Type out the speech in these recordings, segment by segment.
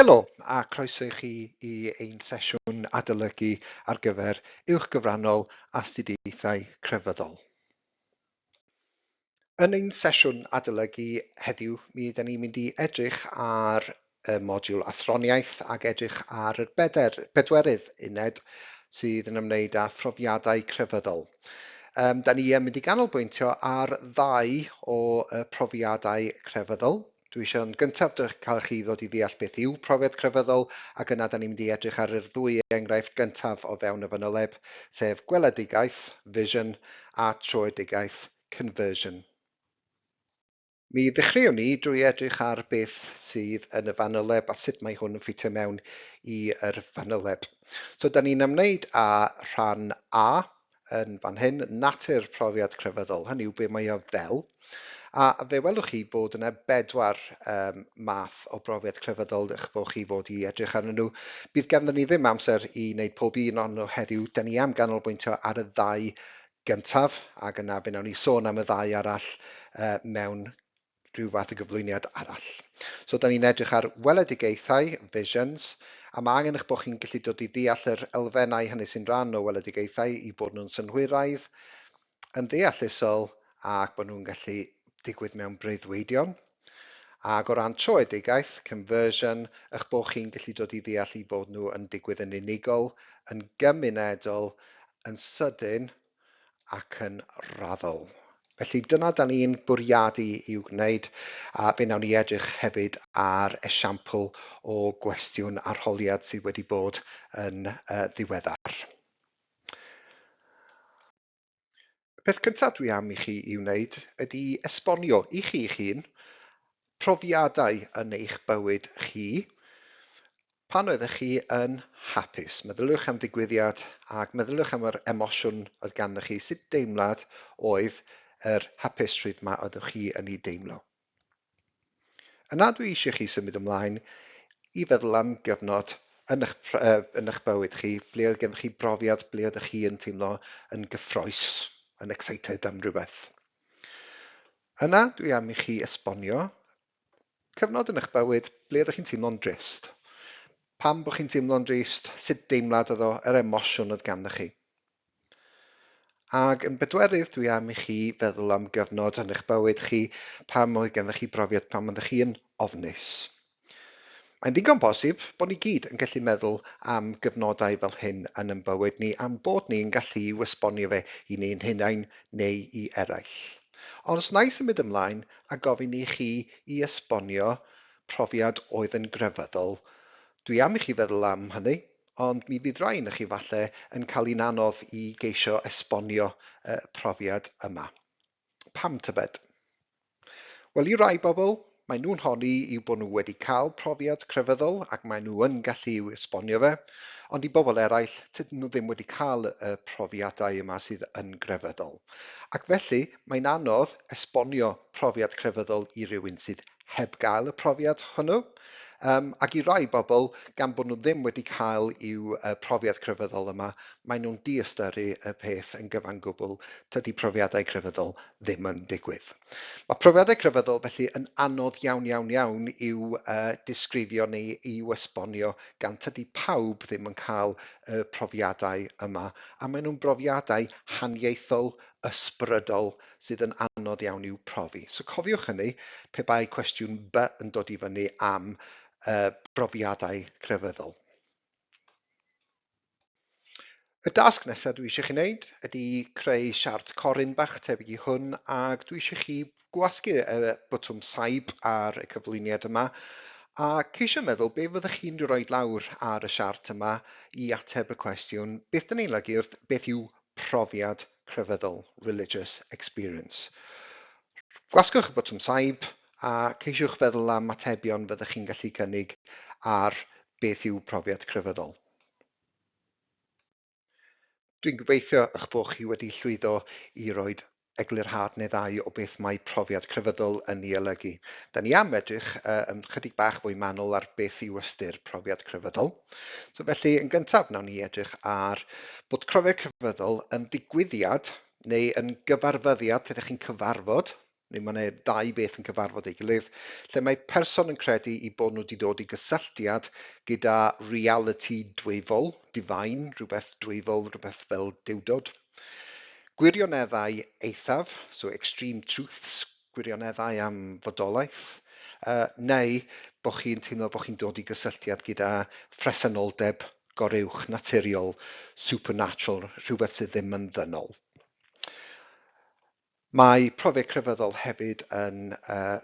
Helo, a croeso i chi i ein sesiwn adolygu ar gyfer Uwch Gyfrannol Astudiaethau Crefyddol. Yn ein sesiwn adolygu heddiw, mi ydyn ni'n mynd i edrych ar y modiwl Athroniaeth ac edrych ar yr beder, bedwerydd uned sydd yn ymwneud â phrofiadau crefyddol. Um, da ni yn mynd i ganolbwyntio ar ddau o y profiadau crefyddol. Dwi eisiau yn gyntaf dych cael chi ddod i ddeall beth yw profiad crefyddol, ac yna da ni'n mynd i edrych ar yr ddwy enghraifft gyntaf o fewn y fanyleb, sef gweledigaeth, vision, a troedigaeth, conversion. Mi ddechreuwn ni drwy edrych ar beth sydd yn y fanyleb a sut mae hwn yn ffitio mewn i'r fanyleb. So da ni'n ymwneud â rhan A yn fan hyn, natur profiad crefyddol, hynny yw be mae o fel. A fe welwch chi bod yna bedwar um, math o brofiad crefyddol eich bod chi fod i edrych arnyn nhw. Bydd ganddyn ni ddim amser i wneud pob un ohonyn nhw heddiw. Da ni am ganolbwyntio ar y ddau gyntaf, ac yna fe wnawn ni sôn am y ddau arall uh, mewn rhyw fath o gyflwyniad arall. So, da ni'n edrych ar weledigaethau, visions, a mae angen eich bod chi'n gallu dod i ddeall yr elfennau hynny sy'n rhan o weledigaethau i bod nhw'n synhwyraidd, yn ddeallusol ac bod nhw'n gallu digwydd mewn breuddwydion. Ac o ran troedigaeth, conversion, eich bod chi'n gallu dod i ddeall i bod nhw yn digwydd yn unigol, yn gymunedol, yn sydyn ac yn raddol. Felly dyna da ni'n bwriadu i'w gwneud, a fe wnawn ni edrych hefyd ar esiampl o gwestiwn arholiad sydd wedi bod yn uh, ddiweddar. Y peth cyntaf dwi am i chi i wneud ydy esbonio i chi'ch hun profiadau yn eich bywyd chi pan oeddech chi yn hapus. Meddyliwch am ddigwyddiad ac meddyliwch am yr emosiwn oedd ganddo chi, sut deimlad oedd yr hapusrwydd ma oeddech chi yn ei deimlo. Yna dwi eisiau chi symud ymlaen i feddwl am gyfnod yn eich, yn eich bywyd chi, ble oedd gennych chi brofiad, ble oeddech chi yn teimlo yn gyffroes, yn excited am rhywbeth. Yna dwi am i chi esbonio cyfnod yn eich bywyd ble ydych chi'n teimlo'n drist. Pam bod chi'n teimlo'n drist, sut deimlad oedd o, yr emosiwn oedd ganddo chi. Ac yn bedwerydd, dwi am i chi feddwl am gyfnod yn eich bywyd chi pam oedd gennych chi brofiad pam oeddech chi yn ofnus. Mae'n ddigon posib bod ni gyd yn gallu meddwl am gyfnodau fel hyn yn ein bywyd ni a'n bod ni'n gallu i'w esbonio fe i ni'n hunain neu i eraill. Ond os wna i symud ymlaen a gofyn i chi i esbonio profiad oedd yn grefyddol, dwi am i chi feddwl am hynny, ond mi fydd rai ohonoch chi falle yn cael hi'n anodd i geisio esbonio y profiad yma. Pam tybed? Wel, i rai bobl, maen nhw'n honni i'w bod nhw wedi cael profiad crefyddol ac maen nhw yn gallu i'w esbonio fe, ond i bobl eraill, tydyn nhw ddim wedi cael y profiadau yma sydd yn grefyddol. Ac felly, mae'n anodd esbonio profiad crefyddol i rywun sydd heb gael y profiad hwnnw. Um, ac i rai bobl, gan bod nhw ddim wedi cael i'w uh, profiad crefyddol yma, maen nhw'n diystyru y peth yn gyfan gwbl, tydi profiadau crefyddol ddim yn digwydd. Mae profiadau crefyddol felly yn anodd iawn iawn iawn i'w uh, disgrifio neu i'w esbonio gan tydi pawb ddim yn cael y profiadau yma, a maen nhw'n brofiadau haniaethol, ysbrydol, sydd yn anodd iawn i'w profi. So cofiwch hynny pe bai cwestiwn B yn dod i fyny am uh, brofiadau crefyddol. Y dasg nesaf dwi eisiau chi wneud ydy creu siart corun bach tebyg i hwn ac dwi eisiau chi gwasgu y botwm saib ar y cyflwyniad yma a ceisio meddwl be fyddech chi'n rhoi lawr ar y siart yma i ateb y cwestiwn beth dyn ni'n lygu wrth beth yw profiad crefyddol, religious experience. Gwasgwch y botwm saib a ceisiwch feddwl am atebion fyddech chi'n gallu cynnig ar beth yw profiad crefyddol. Dwi'n gobeithio eich bod chi wedi llwyddo i roi eglurhad neu ddau o beth mae profiad crefyddol yn ei olygu. Da ni am edrych uh, yn chydig bach fwy manwl ar beth yw ystyr profiad crefyddol. So felly, yn gyntaf, nawn ni edrych ar bod profiad crefyddol yn ddigwyddiad neu yn gyfarfyddiad lle ydych chi'n cyfarfod. neu mae yna ddau beth yn cyfarfod ei gilydd, lle mae person yn credu i bod nhw wedi dod i gysylltiad gyda realiti dwyfol, divine, rhywbeth dwyfol, rhywbeth fel duwdod. Gwirioneddau eithaf, so extreme truths, gwirioneddau am fodolaeth, neu bod chi'n teimlo bod chi'n dod i gysylltiad gyda phresenoldeb goruwch naturiol, supernatural, rhywbeth sydd ddim yn ddynol. Mae profiad crefyddol hefyd yn uh,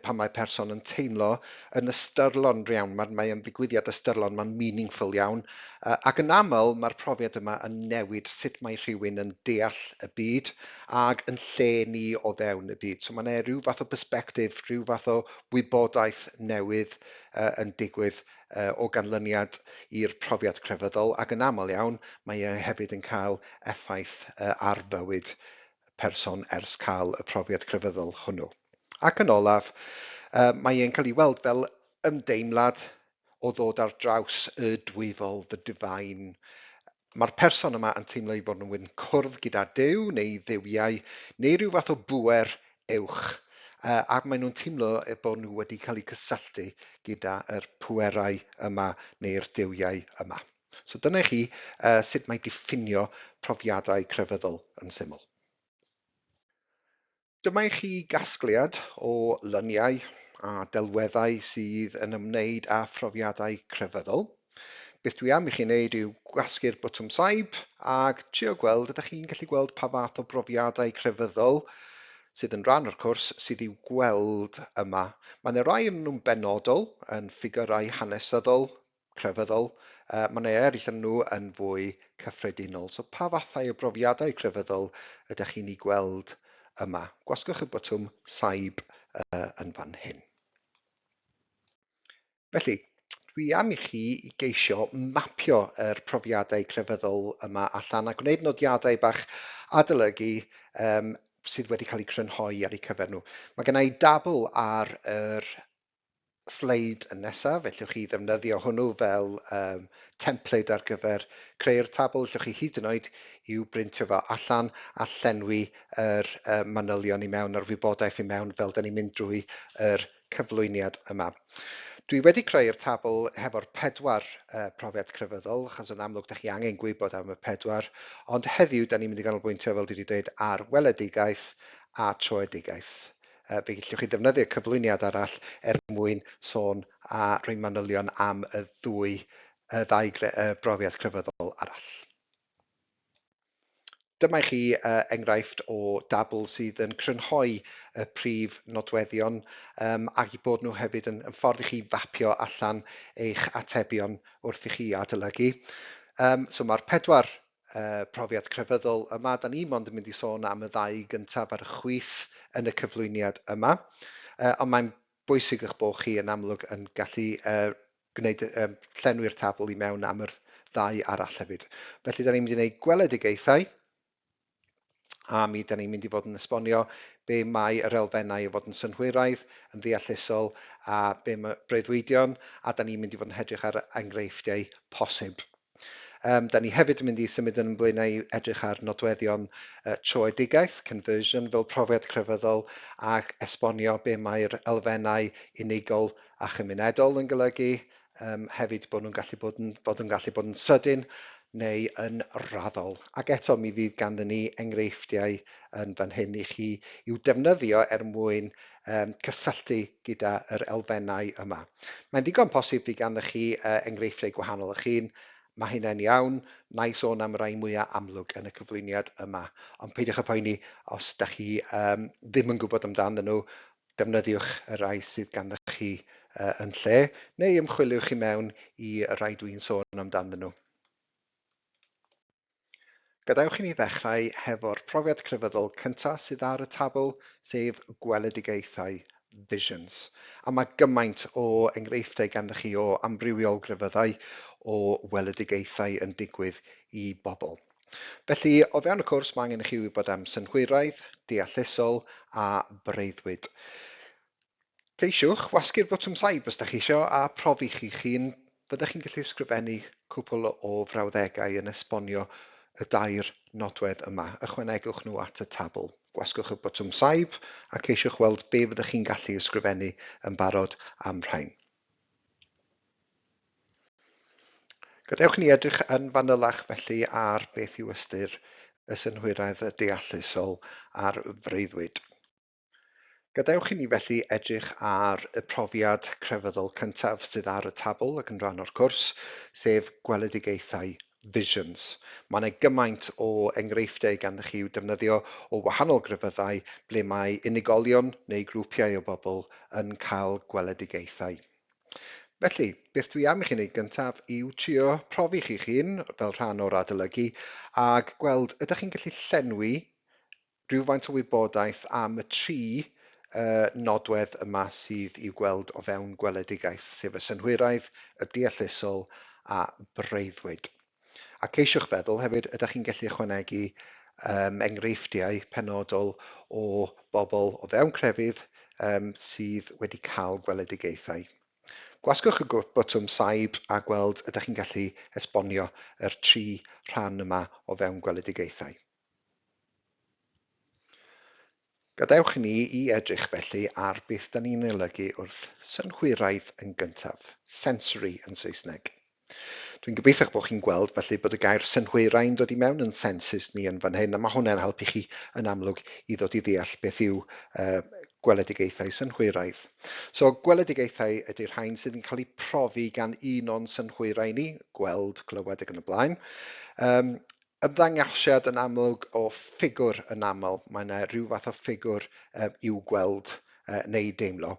pan mae person yn teimlo yn ystyrlon iawn, mae, mae yn ddigwyddiad ystyrlon, mae'n meaningful iawn, ac yn aml mae'r profiad yma yn newid sut mae rhywun yn deall y byd ac yn lle ni o fewn y byd. So mae'n rhyw fath o perspective, rhyw fath o wybodaeth newydd yn digwydd o ganlyniad i'r profiad crefyddol, ac yn aml iawn mae e hefyd yn cael effaith ar fywyd person ers cael y profiad crefyddol hwnnw. Ac yn olaf, mae e'n cael ei weld fel ymdeimlad o ddod ar draws y dwyfol, the divine. Mae'r person yma yn teimlo ei fod nhw'n cwrdd gyda Duw neu dduwiau neu rhyw fath o bŵer uwch, ac maen nhw'n teimlo eu bod nhw wedi cael eu cysylltu gyda'r pwerau yma neu'r duwiau yma. So dyna i chi sut mae diffinio profiadau crefyddol yn syml. Dyma i chi gasgliad o luniau a delweddau sydd yn ymwneud â phrofiadau crefyddol. Beth dwi am i chi wneud yw gwasgu'r botwm saib ac trio gweld ydych chi'n gallu gweld pa fath o brofiadau crefyddol sydd yn rhan o'r cwrs sydd i'w gweld yma. Mae yna rai yn nhw'n benodol, yn ffigurau hanesyddol, crefyddol, mae yna eraill yn nhw yn fwy cyffredinol. So pa fathau o brofiadau crefyddol ydych chi'n ei gweld yma? Gwasgwch y botwm saib yn fan hyn. Felly, dwi am i chi i geisio mapio yr profiadau crefyddol yma allan a gwneud nodiadau bach adolygu sydd wedi cael eu crynhoi ar eu cyfer nhw. Mae gen i dabl ar yr sleid yn nesaf, fellwch chi ddefnyddio hwnnw fel template ar gyfer creu'r tabl, llwch chi hyd yn oed i'w brintio fo allan a llenwi yr manylion i mewn a'r wybodaeth i mewn fel da ni'n mynd drwy yr cyflwyniad yma. Dwi wedi creu'r tabl hefo'r 4 profiad crefyddol, achos yn amlwg da chi angen gwybod am y 4, ond heddiw da ni'n mynd i ganolbwyntio, fel dwi wedi dweud, ar weledigaeth a troedigaeth. Fe gallwch chi ddefnyddio cyflwyniad arall er mwyn sôn a rhoi manylion am y ddwy, y ddau brofiad crefyddol arall. Dyma i chi enghraifft o dabl sydd yn crynhoi y prif nodweddion ac i bod nhw hefyd yn ffordd i chi fapio allan eich atebion wrth i chi adolygu. So mae'r 4 profiad crefyddol yma, da ni mond yn mynd i sôn am y ddau gyntaf ar y chwith yn y cyflwyniad yma, ond mae'n bwysig eich bod chi yn amlwg yn gallu gwneud llenwi'r tabl i mewn am yr ddau arall hefyd. Felly, da ni'n mynd i wneud gweledigaethau, a mi da ni'n mynd i fod yn esbonio be mae yr elfennau o fod yn synhwyraidd, yn ddeallusol, a be mae breuddwydion, a da ni'n mynd i fod yn edrych ar enghreifftiau posib. Da ni hefyd yn mynd i symud yn blaenau i edrych ar nodweddion troedigaeth, conversion, fel profiad crefyddol, ac esbonio be mae'r elfennau unigol a chymunedol yn golygu, hefyd bod nhw'n gallu bod yn, bod nhw'n gallu bod yn sydyn neu yn raddol. Ac eto mi fydd ganddyn ni enghreifftiau yn fan hyn i chi i'w defnyddio er mwyn cysylltu gyda yr elfennau yma. Mae'n ddigon posib fydd ganddo chi enghreifftiau gwahanol eich hun. Mae hynna'n iawn, na i sôn am rai mwyaf amlwg yn y cyflwyniad yma. Ond peidiwch â phoeni os da chi ddim yn gwybod amdanyn nhw, defnyddiwch y rai sydd ganddo chi yn lle, neu ymchwiliwch i mewn i rai dwi'n sôn amdanyn nhw. Gadewch i ni ddechrau hefo'r profiad crefyddol cyntaf sydd ar y tabl, sef gweledigaethau, visions. A mae gymaint o enghreifftiau ganddo chi o amrywiol grefyddau o weledigaethau yn digwydd i bobl. Felly, o fewn y cwrs, mae angen i chi wybod am synhwyraidd, deallusol a breuddwyd. Ceisiwch wasgu'r botwm saib os da chi isio a profi chi'ch hun. Fyddech chi'n gallu ysgrifennu cwpl o frawddegau yn esbonio y dair nodwedd yma. Ychwanegwch nhw at y tabl. Gwasgwch y botwm saib a ceisiwch weld be fyddwch chi'n gallu ysgrifennu yn barod am rhain. Gadewch ni edrych yn fanylach felly ar beth yw ystyr y synhwyraidd y deallusol a'r freuddwyd. Gadewch i ni felly edrych ar y profiad crefyddol cyntaf sydd ar y tabl ac yn rhan o'r cwrs, sef gweledigaethau, visions. Mae yna gymaint o enghreifftiau gan chi i'w defnyddio o wahanol grefyddau ble mae unigolion neu grwpiau o bobl yn cael gweledigaethau. Felly, beth dwi am i chi wneud gyntaf yw trio profi chi'ch hun fel rhan o'r adolygu ac gweld ydych chi'n gallu llenwi rhywfaint o wybodaeth am y tri nodwedd yma sydd i'w gweld o fewn gweledigaeth, sef y synhwyraidd, y deallusol a breuddwyd. A ceisiwch feddwl hefyd, ydych chi'n gallu ychwanegu enghreifftiau penodol o bobl o fewn crefydd sydd wedi cael gweledigaethau. Gwasgwch y botwm saib a gweld ydych chi'n gallu esbonio yr tri rhan yma o fewn gweledigaethau. Gadewch i ni i edrych felly ar beth da ni'n ei olygu wrth synhwyraidd yn gyntaf, sensory yn Saesneg. Dwi'n gobeithio bod chi'n gweld felly bod y gair synhwyrau yn dod i mewn yn sensus ni yn fan hyn, a mae hwnna'n helpu chi yn amlwg i ddod i ddeall beth yw gweledigaethau synhwyraidd. So gweledigaethau ydy'r rhain sydd yn cael eu profi gan un o'n synhwyrau ni, gweld, clywed ac yn y blaen. Ymddangosiad yn amlwg o ffigwr yn aml. Mae yna rhyw fath o ffigwr i'w gweld neu deimlo.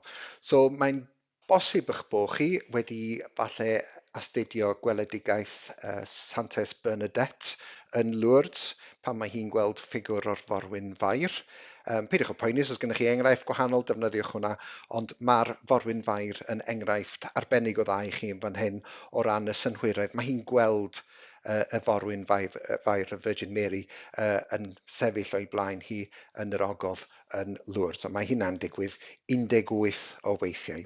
So mae'n bosib eich bod chi wedi falle astudio gweledigaeth Santes Bernadette yn Lourdes pan mae hi'n gweld ffigwr o'r Forwyn Fair. Peidiwch â poeni os oes gennych chi enghraifft gwahanol, defnyddiwch hwnna, ond mae'r Forwyn Fair yn enghraifft arbennig o dda i chi yn fan hyn o ran y synhwyraidd. Mae hi'n gweld y Forwyn Fair, y Virgin Mary, yn sefyll o'i blaen hi yn yr ogof yn Lourdes. A mae hynna'n digwydd 18 o weithiau.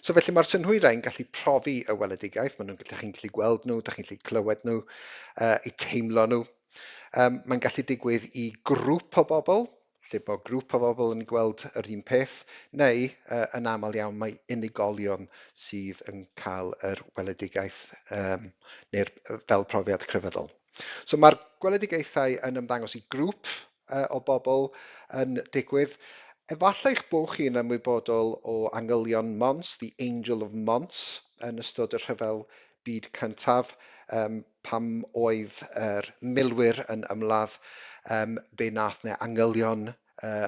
So felly mae'r synhwyrau'n gallu profi y weledigaeth, maen nhw'n gallu, chi'n gallu gweld nhw, dych chi'n gallu clywed nhw, eu teimlo nhw. Mae'n gallu digwydd i grŵp o bobl, lle bod grŵp o bobl yn gweld yr un peth, neu yn aml iawn mae unigolion sydd yn cael yr weledigaeth neu'r fel profiad crefyddol. So mae'r gweledigaethau yn ymddangos i grŵp o bobl yn digwydd. Efallai eich bod chi'n ymwybodol o angylion Mons, the Angel of Mons, yn ystod y Rhyfel Byd Cyntaf, pam oedd yr milwyr yn ymladd, fe nath 'na angylion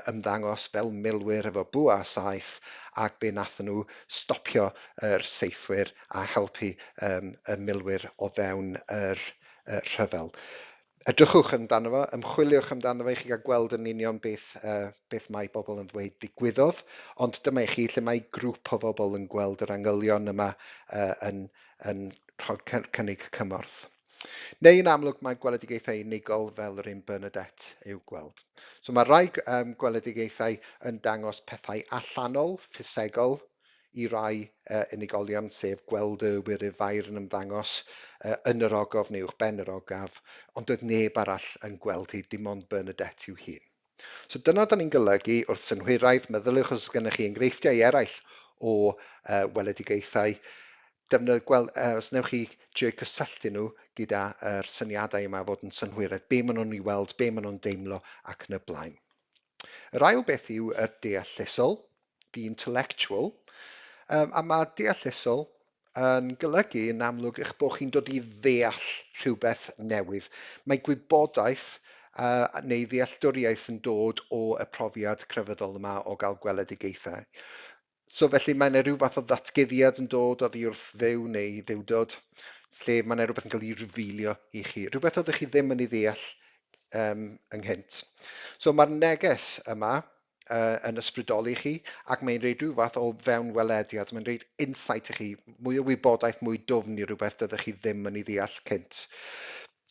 ymddangos fel milwyr efo bwa a saeth, ac fe nathon nhw stopio yr saethwyr a helpu y milwyr o fewn yr rhyfel. Edrychwch amdano fo, ymchwiliwch amdano fo i chi gael gweld yn union beth mae bobl yn ddweud ddigwyddodd, ond dyma i chi lle mae grŵp o bobl yn gweld yr angylion yma yn rhoi cynnig cymorth. Neu yn amlwg mae gweledigaethau unigol fel yr un Bernadette i'w gweld. So mae rhai gweledigaethau yn dangos pethau allanol, ffisegol, i rai unigolion, sef gweld y Wyryf Fair yn ymddangos yn yr ogof neu uwchben yr ogof, ond doedd neb arall yn gweld hi, dim ond Bernadette i'w hun. So dyna da ni'n golygu wrth synhwyraidd. Meddyliwch os oes gennych chi enghreifftiau eraill o weledigaethau. Defnydd, gweld, os wnewch chi drio cysylltu nhw gyda'r syniadau yma fod yn synhwyraidd, be maen nhw'n ei weld, be maen nhw'n deimlo ac yn y blaen. Yr ail beth yw y deallusol, the intellectual, a mae deallusol yn golygu yn amlwg eich bod chi'n dod i ddeall rhywbeth newydd. Mae gwybodaeth neu ddealltwriaeth yn dod o y profiad crefyddol yma o gael gweledigaethau. So felly mae yna rhyw fath o ddatguddiad yn dod oddi wrth Dduw neu dduwdod, lle mae yna rhywbeth yn cael ei revealio i chi, rhywbeth oeddech chi ddim yn ei ddeall ynghynt. So mae'r neges yma yn ysbrydoli chi, ac mae'n rhaid rhyw fath o fewnwelediad, mae'n rhaid insight i chi, mwy o wybodaeth mwy dwfn i rhywbeth doeddech chi ddim yn ei ddeall cynt.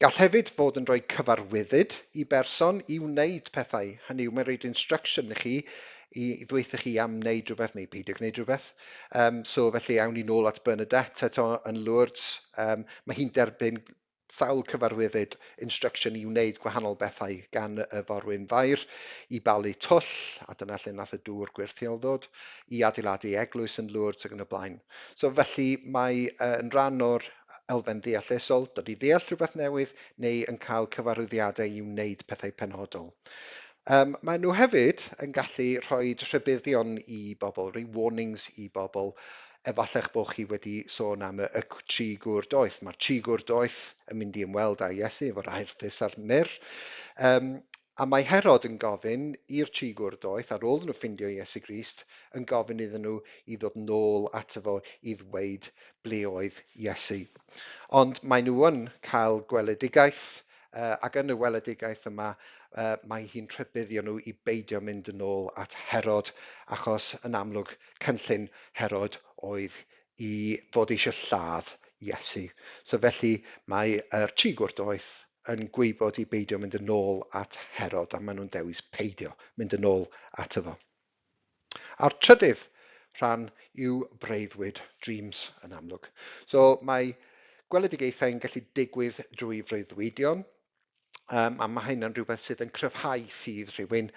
Gall hefyd fod yn rhoi cyfarwyddyd i berson i wneud pethau. Hynny yw, mae'n rhaid instruction i chi i ddweutho chi am wneud rhywbeth neu peidio gwneud rhywbeth. So felly awn ni nôl at Bernadette eto yn Lourdes. Mae hi'n derbyn sawl cyfarwyddyd, instruction i wneud gwahanol bethau gan y Forwyn Fair, i balu twll, a dyna lle nath y dŵr gwyrthiol ddod, i adeiladu eglwys yn Lourdes ac yn y blaen. So felly mae yn rhan o'r elfen ddeallusol, dod i ddeall rhywbeth newydd neu yn cael cyfarwyddiadau i wneud pethau penodol. Maen nhw hefyd yn gallu rhoi rhybuddion i bobl, rhoi warnings i bobl. Efallai'ch bod chi wedi sôn am y tri gŵr doeth. Mae'r tri gŵr doeth yn mynd i ymweld â Iesu efo'r aerthus a'r myrr. A mae Herod yn gofyn i'r tri gŵr doeth, ar ôl nhw ffindio Iesu Grist, yn gofyn iddyn nhw i ddod nôl ato fo i ddweud ble oedd Iesu. Ond maen nhw yn cael gweledigaeth, ac yn y weledigaeth yma, mae hi'n rhybuddio nhw i beidio mynd yn ôl at Herod, achos yn amlwg cynllun Herod oedd i fod eisiau lladd Iesu. So felly mae'r tri gŵr doeth yn gwybod i beidio mynd yn ôl at Herod, a maen nhw'n dewis peidio mynd yn ôl ato fo. A'r trydydd rhan yw breuddwyd, dreams yn amlwg. So mae gweledigaethau yn gallu digwydd drwy freuddwydion, a mae hynna'n rhywbeth sydd yn cryfhau ffydd rhywun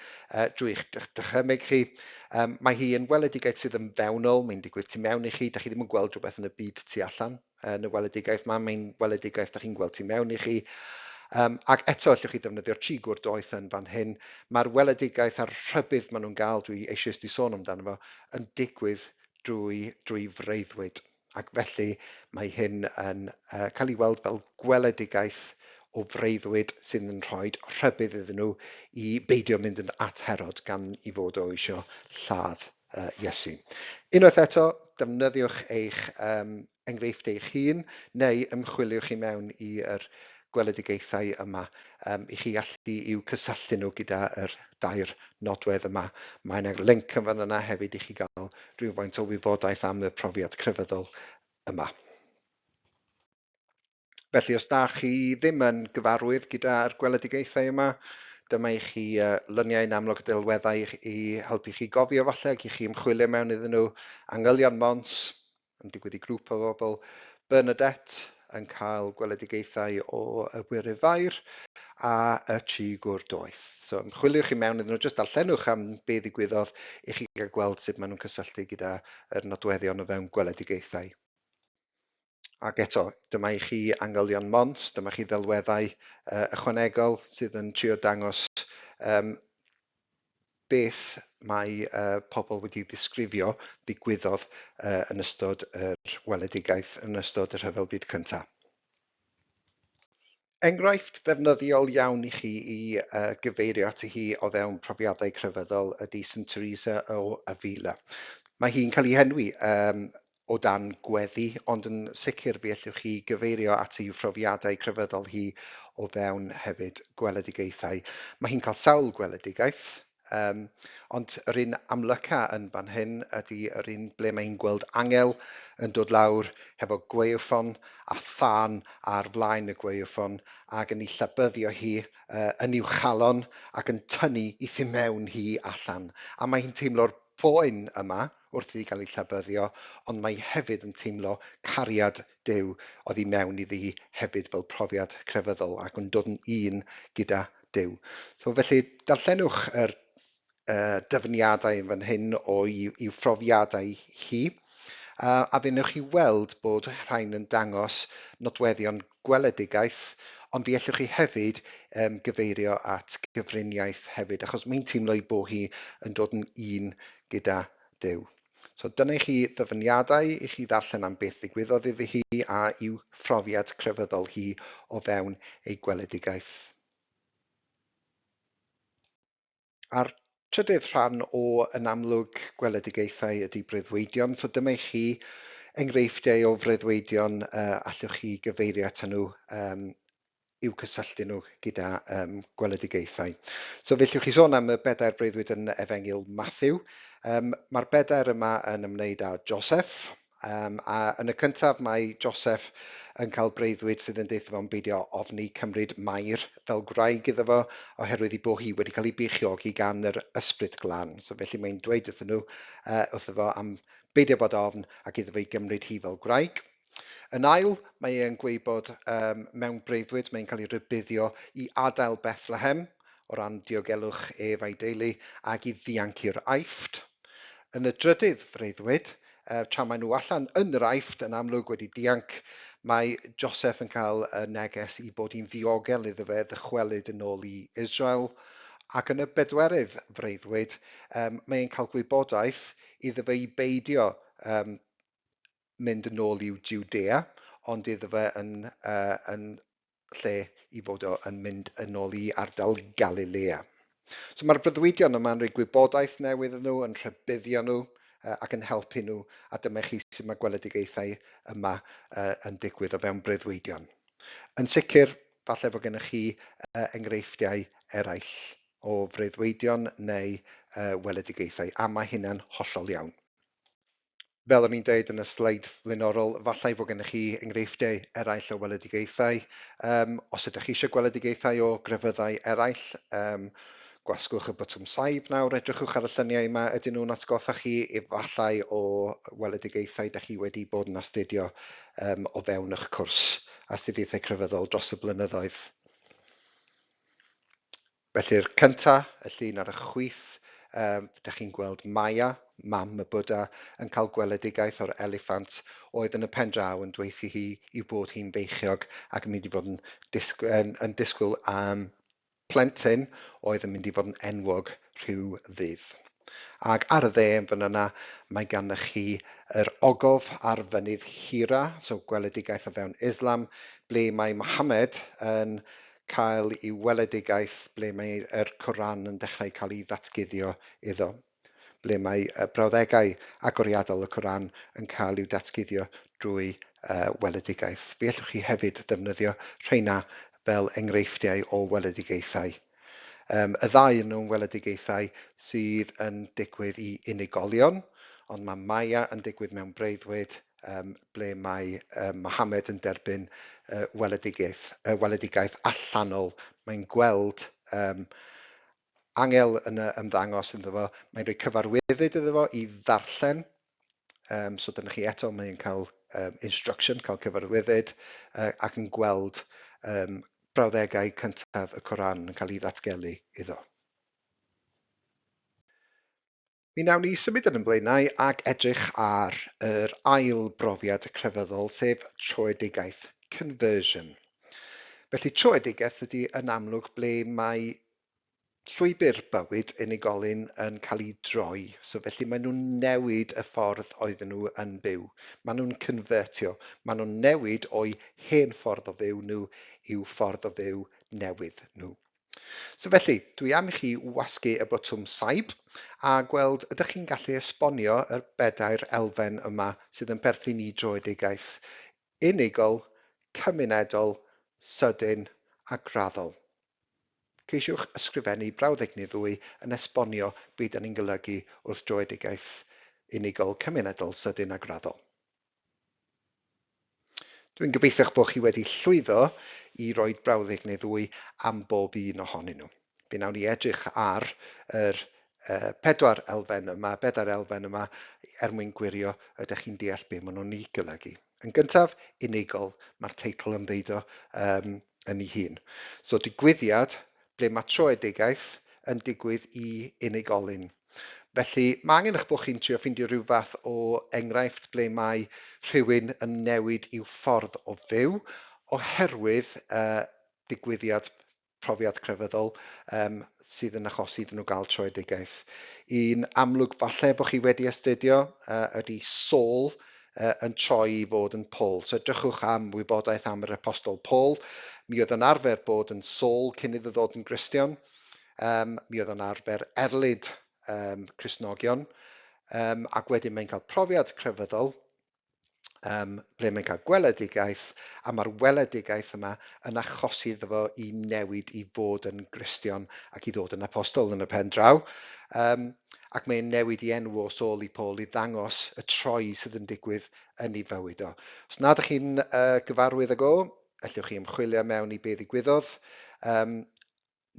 drwy eich dychymyg chi. Mae hi yn weledigaeth sydd yn fewnol, mae'n digwydd tu mewn i chi, da chi ddim yn gweld rhywbeth yn y byd tu allan yn y weledigaeth yma, mae'n weledigaeth da chi'n gweld tu mewn i chi. Ac eto, allwch chi ddefnyddio'r tri gŵr doeth yn fan hyn. Mae'r weledigaeth a'r rhybudd maen nhw'n gael, dwi eisoes wedi sôn amdano fo, yn digwydd drwy freuddwyd. Ac felly mae hyn yn cael ei weld fel gweledigaeth o freuddwyd sydd yn rhoi rhybudd iddyn nhw i beidio mynd yn at Herod gan i fod o eisiau lladd Iesu. Unwaith eto, defnyddiwch eich enghreifftiau eich hun neu ymchwiliwch i mewn i'r gweledigaethau yma i chi allu i'w cysylltu nhw gyda'r dair nodwedd yma. Mae yna link yn fan yna hefyd i chi gael rhywfaint o wybodaeth am y profiad crefyddol yma. Felly, os da chi ddim yn gyfarwydd gyda'r gweledigaethau yma, dyma i chi luniau yn amlwg delweddau i helpu chi gofio falle ac i chi ymchwilio mewn iddyn nhw. Angylion Mons yn digwydd i grŵp o bobl. Bernadette yn cael gweledigaethau o y Wyryf Fair a y Tri Gŵr Doeth. So ymchwiliwch i mewn iddyn nhw, jyst darllenwch am be ddigwyddodd i chi gael gweld sut maen nhw'n cysylltu gyda yr nodweddion o fewn gweledigaethau. Ac eto, dyma i chi angylion Mons, dyma chi ddelweddau ychwanegol sydd yn trio dangos beth mae pobl wedi ddisgrifio ddigwyddodd yn ystod yr weledigaeth yn ystod y Rhyfel Byd Cyntaf. Enghraifft ddefnyddiol iawn i chi i gyfeirio ati hi o fewn profiadau crefyddol ydy St Teresa o Avila. Mae hi'n cael ei henwi o dan gweddi, ond yn sicr fe allwch chi gyfeirio at ei phrofiadau crefyddol hi o fewn hefyd gweledigaethau. Mae hi'n cael sawl gweledigaeth, ond yr un amlyca yn fan hyn ydy yr un ble mae hi'n gweld angel yn dod lawr hefo gwaywffon a thân ar flaen y gwaywffon ac yn ei llabyddio hi yn i'w chalon ac yn tynnu i thu mewn hi allan. A mae hi'n teimlo'r poen yma wrth iddi gael ei llabyddio, ond mae hi hefyd yn teimlo cariad Duw oddi mewn iddi hi hefyd fel profiad crefyddol ac yn dod yn un gyda Duw. So felly darllenwch yr dyfyniadau yn fan hyn o'i i'w phrofiadau hi, a fe wnewch chi weld bod rhain yn dangos nodweddion gweledigaeth, ond fe allwch chi hefyd gyfeirio at gyfriniaeth hefyd, achos mae'n teimlo ei bod hi yn dod yn un gyda Duw. So dyna i chi ddyfyniadau i chi ddarllen am beth ddigwyddodd iddi hi a i'w phrofiad crefyddol hi o fewn ei gweledigaeth. A'r trydydd rhan o yn amlwg gweledigaethau ydy breuddwydion. So dyma i chi enghreifftiau o freuddwydion allwch chi gyfeirio atyn nhw i'w cysylltu nhw gyda gweledigaethau. So fe allwch chi sôn am y bedair breuddwyd yn Efengyl Matthew. Mae'r bedair yma yn ymwneud â Joseph, a yn y cyntaf mae Joseph yn cael breuddwyd sydd yn deutha fo am beidio ofni cymryd Mair fel gwraig iddo fo oherwydd ei bod hi wedi cael ei beichiogi gan yr Ysbryd Glân. So felly mae'n dweud wrthyn nhw, wrtho fo am beidio bod ofn ac iddo fo i gymryd hi fel gwraig. Yn ail, mae e'n gweud bod mewn breuddwyd mae'n cael ei rybuddio i adael Bethlehem o ran diogelwch ef a'i deulu ac i ddianc i'r Aifft. Yn y drydydd freuddwyd, tra maen nhw allan yn yr Aifft, yn amlwg wedi dianc, mae Joseph yn cael y neges i bod hi'n ddiogel iddo fe ddychwelyd yn ôl i Israel. Ac yn y bedwerydd freuddwyd, mae'n cael gwybodaeth iddo fe i beidio mynd yn ôl i'w Judea, ond iddo fe yn lle i fod o yn mynd yn ôl i ardal Galilea. So mae'r breuddwydion yma'n rhoi gwybodaeth newydd iddyn nhw, yn rhybuddio nhw ac yn helpu nhw, a dyma chi sut mae gweledigaethau yma yn digwydd o fewn breuddwydion. Yn sicr, falle fod gennych chi enghreifftiau eraill o freuddwydion neu weledigaethau, a mae hynna'n hollol iawn. Fel o'n i'n dweud yn y sleid flaenorol, falle fod gennych chi enghreifftiau eraill o weledigaethau. Os ydych chi eisiau gweledigaethau o grefyddau eraill, gwasgwch y botwm saib nawr, edrychwch ar y lluniau yma, ydyn nhw'n atgoffa chi efallai o weledigaethau ydych chi wedi bod yn astudio o fewn eich cwrs astudiaethau crefyddol dros y blynyddoedd. Felly'r cynta, y llun ar y chwith, ydych chi'n gweld Maya, mam y Bwdha, yn cael gweledigaeth o'r eliffant oedd yn y pen draw yn dweud hi i bod hi'n beichiog ac yn mynd i fod yn disgwyl am plentyn oedd yn mynd i fod yn enwog rhyw ddydd. Ac ar y dde yn fan yna, mae gennych chi yr ogof ar fynydd Hira, so gweledigaeth o fewn Islam, ble mae Muhammad yn cael ei weledigaeth, ble mae'r Coran yn dechrau cael ei ddatguddio iddo, ble mae brawddegau agoriadol y Coran yn cael i'w datguddio drwy weledigaeth. Fe allwch chi hefyd ddefnyddio rheina fel enghreifftiau o weledigaethau. Y ddau yn nhw'n weledigaethau sydd yn digwydd i unigolion, ond mae Maya yn digwydd mewn breuddwyd, ble mae Mohammed yn derbyn weledigaeth allanol. Mae'n gweld angel yn ymddangos iddo fo, mae'n rhoi cyfarwyddyd iddo fo i ddarllen. So dyna chi eto, mae'n cael instruction, cael cyfarwyddyd, ac yn gweld brawddegau cyntaf y Coran yn cael ei ddatgelu iddo. Mi wnawn ni symud yn ymlaenau ac edrych ar yr ail brofiad crefyddol, sef troedigaeth, conversion. Felly troedigaeth ydy yn amlwg ble mae llwybr bywyd unigolyn yn cael ei droi. So felly maen nhw'n newid y ffordd oedden nhw yn byw. Maen nhw'n convertio. Maen nhw'n newid o'i hen ffordd o fyw nhw i'w ffordd o fyw newydd nhw. So felly, dwi am i chi wasgu y botwm saib a gweld ydych chi'n gallu esbonio yr bedair elfen yma sydd yn perthyn i droedigaeth unigol, cymunedol, sydyn a graddol. Ceisiwch ysgrifennu brawddeg neu ddwy yn esbonio beth da ni'n golygu wrth droedigaeth unigol, cymunedol, sydyn a graddol. Dwi'n gobeithio'ch bod chi wedi llwyddo i roi brawddeg neu ddwy am bob un ohonyn nhw. Fe wnawn ni edrych ar yr pedwar elfen yma, bedair elfen yma, er mwyn gwirio ydych chi'n deall be maen nhw'n ei golygu. Yn gyntaf, unigol, mae'r teitl yn ddeud o yn ei hun. So digwyddiad ble mae troedigaeth yn digwydd i unigolyn. Felly, mae angen eich bod chi'n trio ffeindio rhyw fath o enghraifft ble mae rhywun yn newid i'w ffordd o fyw oherwydd digwyddiad profiad crefyddol sydd yn achosi iddyn nhw gael troedigaeth. Un amlwg falle bod chi wedi astudio ydy Saul yn troi i fod yn Paul. So edrychwch am wybodaeth am yr apostol Paul. Mi oedd yn arfer bod yn Saul cyn iddo ddod yn Gristion. Mi oedd yn arfer erlid Cristnogion, ac wedyn mae'n cael profiad crefyddol, ble mae'n cael gweledigaeth, a mae'r weledigaeth yma yn achosi iddo fo i newid i fod yn Gristion ac i ddod yn apostol yn y pen draw. Ac mae'n newid i enw o Saul i Paul i ddangos y troi sydd yn digwydd yn ei fywyd o. Os nad ydych chi'n gyfarwydd ag o, allwch chi ymchwilio mewn i be ddigwyddodd,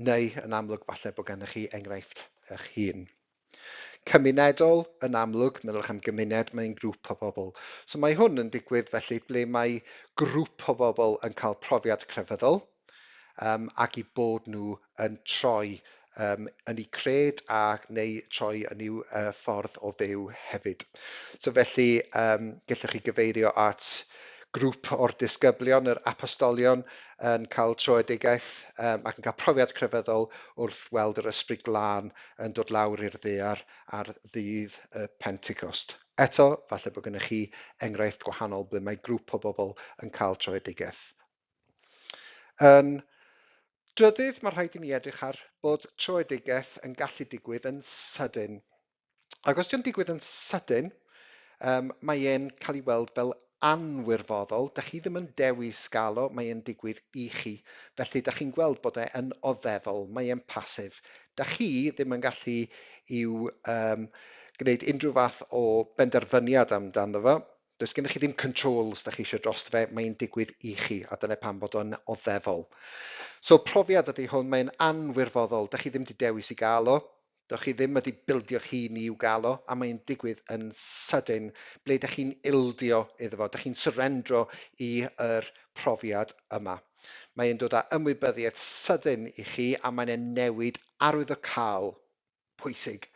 neu yn amlwg falle bod gennych chi enghraifft eich hun. Cymunedol, yn amlwg, meddylwch am gymuned, mae'n grŵp o bobl. So mae hwn yn digwydd felly ble mae grŵp o bobl yn cael profiad crefyddol ac i bod nhw yn troi yn eu cred a neu troi yn i'w ffordd o fyw hefyd. So felly gallwch chi gyfeirio at grŵp o'r disgyblion, yr apostolion, yn cael troedigaeth ac yn cael profiad crefyddol wrth weld yr Ysbryd Glân yn dod lawr i'r ddaear ar ddydd y Pentecost. Eto, falle bod gennych chi enghraifft gwahanol ble mae grŵp o bobl yn cael troedigaeth. Yn drydydd, mae rhaid i ni edrych ar bod troedigaeth yn gallu digwydd yn sydyn. Ac os dio'n digwydd yn sydyn, mae e'n cael ei weld fel anwirfoddol. Da chi ddim yn dewis gael o, mae e'n digwydd i chi. Felly, da chi'n gweld bod e yn oddefol, mae e'n pasif. Da chi ddim yn gallu i'w gwneud unrhyw fath o benderfyniad amdano fo. Does gennych chi ddim control os da chi eisiau drosto fe, mae'n digwydd i chi, a dyna pam bod o'n oddefol. So profiad ydy hwn, mae'n anwirfoddol, da chi ddim wedi dewis i gael o, da chi ddim wedi bildio'ch hun i'w gael o, a mae'n digwydd yn sydyn, ble da chi'n ildio iddo fo, da chi'n surrendro i'r profiad yma. Mae'n dod â ymwybyddiaeth sydyn i chi, a mae'n newid arwyddocaol pwysig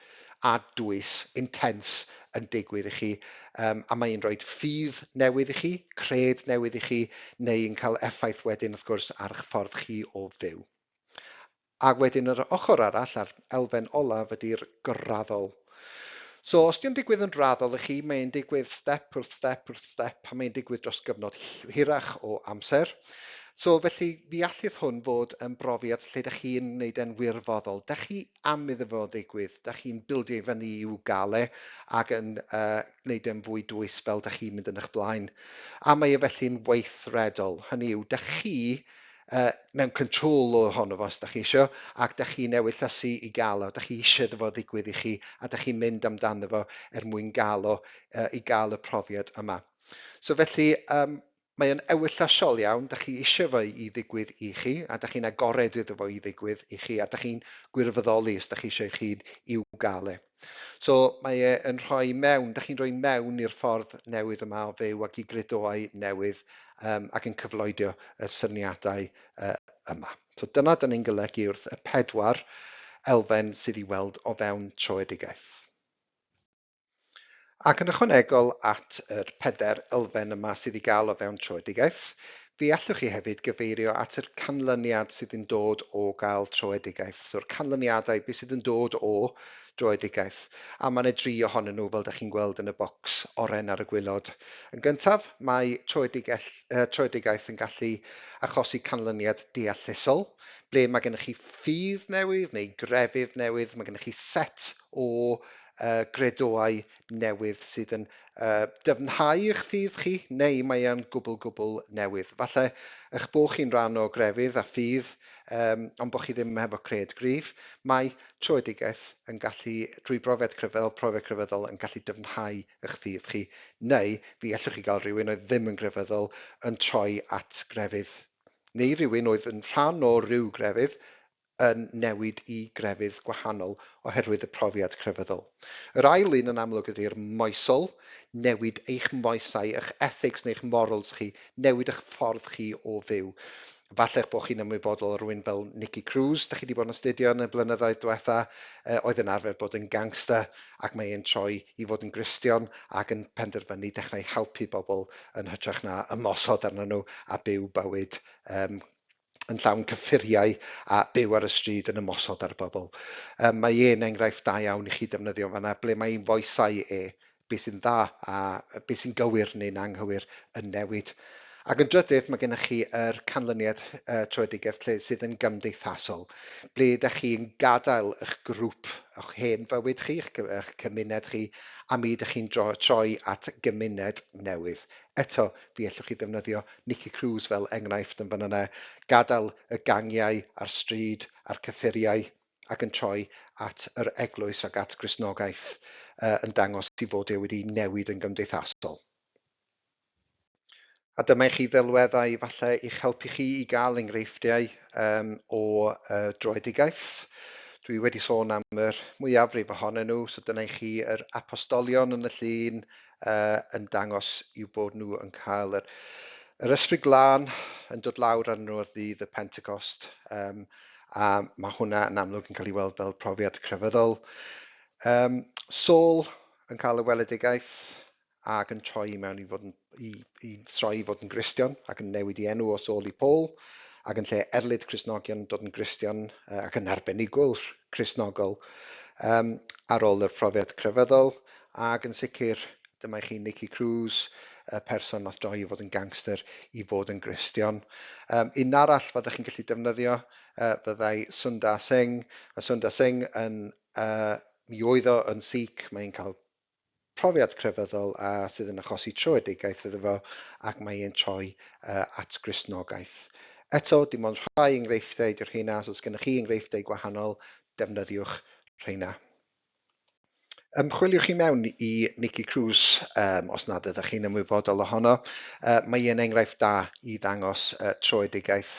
a dwys, intense, yn digwydd i chi, a mae'n rhoi ffydd newydd i chi, cred newydd i chi, neu yn cael effaith wedyn, wrth gwrs, ar eich ffordd chi o fyw. Ac wedyn yr ochr arall, a'r elfen olaf, ydy'r graddol. So, os dio'n digwydd yn raddol i chi, mae'n digwydd step wrth step wrth step, a mae'n digwydd dros gyfnod hirach o amser. So, felly, fi allith hwn fod yn brofiad lle da chi'n wneud e'n wirfoddol. Da chi am iddo fo ddigwydd, da chi'n bildio i fyny i'w gael e ac yn gwneud e'n fwy dwys fel da chi'n mynd yn eich blaen. A mae e felly'n weithredol. Hynny yw, da chi mewn control ohono fo os da chi eisiau, ac da chi'n ewyllysu i gael o, da chi eisiau iddo fo ddigwydd i chi, a da chi'n mynd amdano fo er mwyn gael o, i gael y profiad yma. So felly, mae o'n ewyllysol iawn, da chi eisiau fo i ddigwydd i chi, a da chi'n agored iddo fo i ddigwydd i chi, a da chi'n gwirfoddoli os da chi eisiau chi i'w gael e. So mae e yn rhoi mewn, da chi'n rhoi mewn i'r ffordd newydd yma o fyw ac i gredoau newydd ac yn cyfloedio y syniadau yma. So dyna da ni'n golygu wrth y pedwar elfen sydd i weld o fewn troedigaeth. Ac yn ychwanegol at yr pedair elfen yma sydd i gael o fewn troedigaeth, fe allwch chi hefyd gyfeirio at yr canlyniad sydd yn dod o gael troedigaeth. So'r canlyniadau, beth sydd yn dod o droedigaeth. A mae yna dri ohonyn nhw, fel ydych chi'n gweld yn y bocs oren ar y gwaelod. Yn gyntaf, mae troedigaeth yn gallu achosi canlyniad deallusol, ble mae gennych chi ffydd newydd neu grefydd newydd, mae gennych chi set o gredoau newydd sydd yn dyfnhau eich ffydd chi, neu mae e'n gwbl gwbl newydd. Falle eich bod chi'n rhan o grefydd a ffydd, ond bod chi ddim hefo cred gryf, mae troedigaeth yn gallu, drwy brofiad crefyddol, profiad crefyddol yn gallu dyfnhau eich ffydd chi, neu fi allwch chi gael rhywun oedd ddim yn grefyddol yn troi at grefydd, neu rhywun oedd yn rhan o ryw grefydd yn newid i grefydd gwahanol oherwydd y profiad crefyddol. Yr ail un yn amlwg ydy'r moesol, newid eich moesau, eich ethics neu'ch morals chi, newid eich ffordd chi o fyw. Falle eich bod chi'n ymwybodol o rywun fel Nicky Cruz, da chi wedi bod yn astudio yn y blynyddoedd diwetha, oedd yn arfer bod yn gangster ac mae e'n troi i fod yn Gristion ac yn penderfynu dechrau helpu bobl yn hytrach na ymosod arnyn nhw a byw bywyd yn llawn cyffuriau a byw ar y stryd yn ymosod ar bobl. Mae e'n enghraifft da iawn i chi defnyddio fanna, ble mae'n foesau e, beth sy'n dda a beth sy'n gywir neu'n anghywir yn newid. Ac yn drydydd, mae gennych chi yr canlyniad troedigaeth lle sydd yn gymdeithasol, ble ydych chi'n gadael eich grŵp, eich hen fywyd chi, eich cymuned chi, a mi ydych chi'n troi at gymuned newydd. Eto, fi allwch chi ddefnyddio Nicky Cruz fel enghraifft yn fan yna, gadael y gangiau a'r stryd a'r cyffuriau ac yn troi at yr eglwys ac at Gristnogaeth yn dangos i fod e wedi newid yn gymdeithasol. A dyma i chi ddelweddau falle i'ch helpu chi i gael enghreifftiau o droedigaeth. Dwi wedi sôn am yr mwyafrif ohonyn nhw, so dyna i chi yr apostolion yn y llun yn dangos i'w bod nhw yn cael yr Ysbryd Glân yn dod lawr arnyn nhw ar ddydd y Pentecost. A mae hwnna yn amlwg yn cael ei weld fel profiad crefyddol. Saul yn cael y weledigaeth ac yn troi mewn i fod yn, i troi i fod yn Gristion ac yn newid i enw o Saul i Paul, ac yn lle erlid Cristnogion dod yn Gristion ac yn arbenigwr Cristnogol ar ôl y profiad crefyddol, ac yn sicr dyma i chi Nicky Cruz, y person nath droi i fod yn gangster i fod yn Gristion. Un arall fyddech chi'n gallu defnyddio fyddai Sundar Singh. Mae Sundar Singh yn, mi oedd o yn Sikh, mae'n cael profiad crefyddol a sydd yn achosi troedigaeth iddo fo, ac mae e'n troi at Gristnogaeth. Eto, dim ond rhai enghreifftiau ydy'r rheina, so os gennych chi enghreifftiau gwahanol, defnyddiwch rheina. Ymchwiliwch i mewn i Nicky Cruz, os nad ydych chi'n ymwybodol ohono. Mae e'n enghraifft da i ddangos troedigaeth,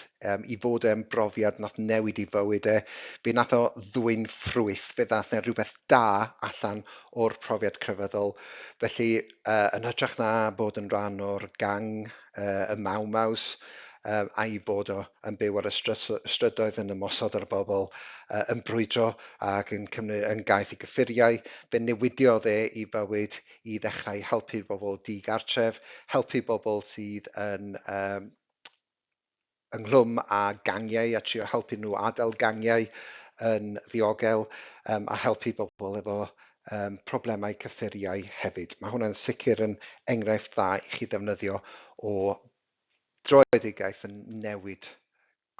i fod e'n brofiad nath newid i fywyd e. Fe nath o ddwyn ffrwyth, fe ddath e rhywbeth da allan o'r profiad crefyddol. Felly, yn hytrach na bod yn rhan o'r gang, y Mau Maus, a'i fod o yn byw ar y strydoedd, yn ymosod ar y bobl, yn brwydro ac yn cymryd yn gaeth i gyffuriau, fe newidiodd e i fywyd i ddechrau helpu bobl digartref, helpu bobl sydd yn ynghlwm â gangiau a trio helpu nhw adael gangiau yn ddiogel, a helpu bobl efo problemau cyffuriau hefyd. Mae hwnna'n sicr yn enghraifft dda i chi ddefnyddio o droedigaeth yn newid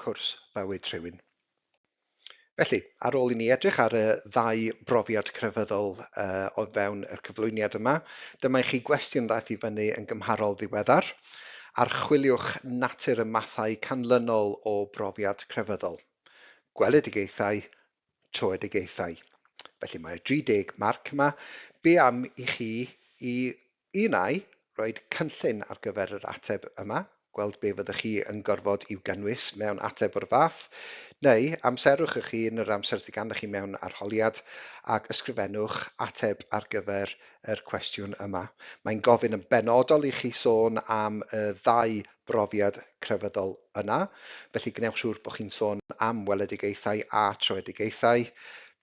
cwrs bywyd rhywun. Felly, ar ôl i ni edrych ar y ddau brofiad crefyddol o fewn y cyflwyniad yma, dyma i chi gwestiwn ddaeth i fyny yn gymharol ddiweddar. Archwiliwch natur y mathau canlynol o brofiad crefyddol. Gweledigaethau, troedigaethau. Felly mae'r 30 marc yma. Be am i chi i un ai roed cynllun ar gyfer yr ateb yma, gweld be fyddwch chi yn gorfod i'w gynnwys mewn ateb o'r fath, neu amserwch eich hun yr amser sydd ganddo chi mewn arholiad ac ysgrifennwch ateb ar gyfer yr cwestiwn yma. Mae'n gofyn yn benodol i chi sôn am y ddau brofiad crefyddol yna, felly gwnewch siŵr bod chi'n sôn am weledigaethau a troedigaethau.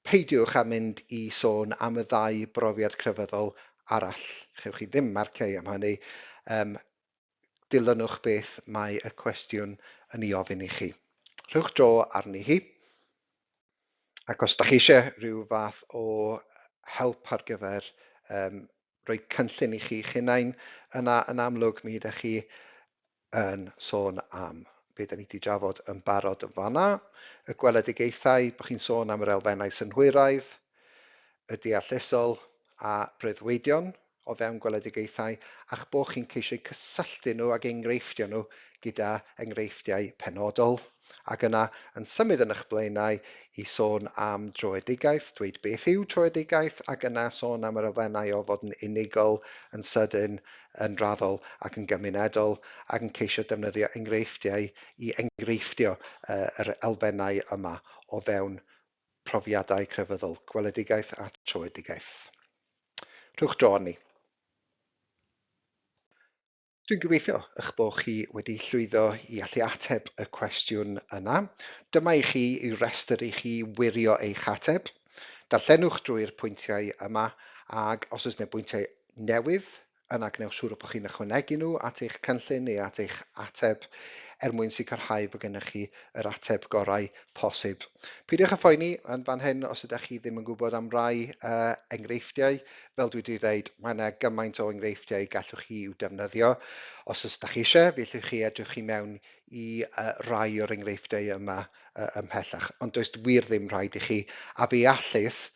Peidiwch â mynd i sôn am y ddau brofiad crefyddol arall. Chewch chi ddim marciau am hynny. Dilynwch beth mae y cwestiwn yn ei ofyn i chi. Rhowch dro arni hi. Ac os da chi eisiau rhyw fath o help ar gyfer rhoi cynllun i chi'ch hunain, yna yn amlwg mi ydych chi yn sôn am be da ni wedi drafod yn barod yn fanna, y gweledigaethau, bod chi'n sôn am yr elfennau synhwyraidd, y deallusol a breuddwydion o fewn gweledigaethau, a'ch bod chi'n ceisio cysylltu nhw ac enghreifftio nhw gyda enghreifftiau penodol, ac yna yn symud yn eich blaenau i sôn am droedigaeth, dweud beth yw troedigaeth, ac yna sôn am yr elfennau o fod yn unigol, yn sydyn, yn raddol ac yn gymunedol, ac yn ceisio defnyddio enghreifftiau i enghreifftio yr elfennau yma o fewn profiadau crefyddol, gweledigaeth a troedigaeth. Rhowch dro arni. Dwi'n gobeithio eich bod chi wedi llwyddo i allu ateb y cwestiwn yna. Dyma i chi i restr i chi wirio eich ateb. Darllenwch drwy'r pwyntiau yma, ac os oes yna bwyntiau newydd, yna gwnewch siŵr bod chi'n ychwanegu nhw at eich cynllun neu at eich ateb er mwyn sicrhau bod gennych chi yr ateb gorau posib. Peidiwch â phoeni yn fan hyn os ydych chi ddim yn gwybod am rai enghreifftiau. Fel dwi wedi dweud, mae yna gymaint o enghreifftiau gallwch chi i'w defnyddio. Os ydych chi eisiau, fe allwch chi edrych i mewn i rai o'r enghreifftiau yma ymhellach. Ond does wir ddim rhaid i chi, a fe allith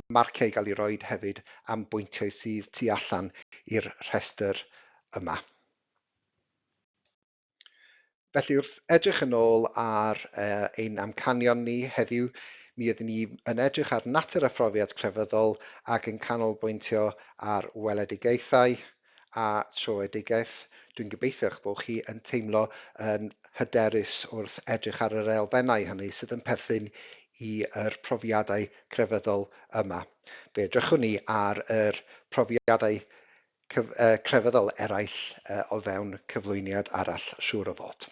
marciau gael eu rhoi hefyd am bwyntiau sydd tu allan i'r rhestr yma. Felly wrth edrych yn ôl ar ein amcanion ni heddiw, mi ydyn ni yn edrych ar natur a phrofiad crefyddol ac yn canolbwyntio ar weledigaethau a troedigaeth. Dwi'n gobeithio eich bod chi yn teimlo yn hyderus wrth edrych ar yr elfennau hynny sydd yn perthyn i'r profiadau crefyddol yma. Fe edrychwn ni ar yr profiadau crefyddol eraill o fewn cyflwyniad arall, siŵr o fod.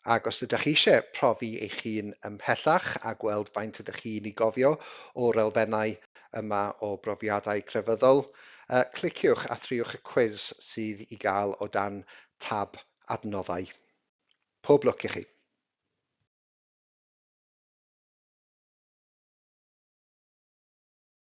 Ac os ydych chi eisiau profi eich hun ymhellach a gweld faint ydych chi'n ei gofio o'r elfennau yma o brofiadau crefyddol, cliciwch a thriwch y cwis sydd i gael o dan tab adnoddau. Pob lwc i chi.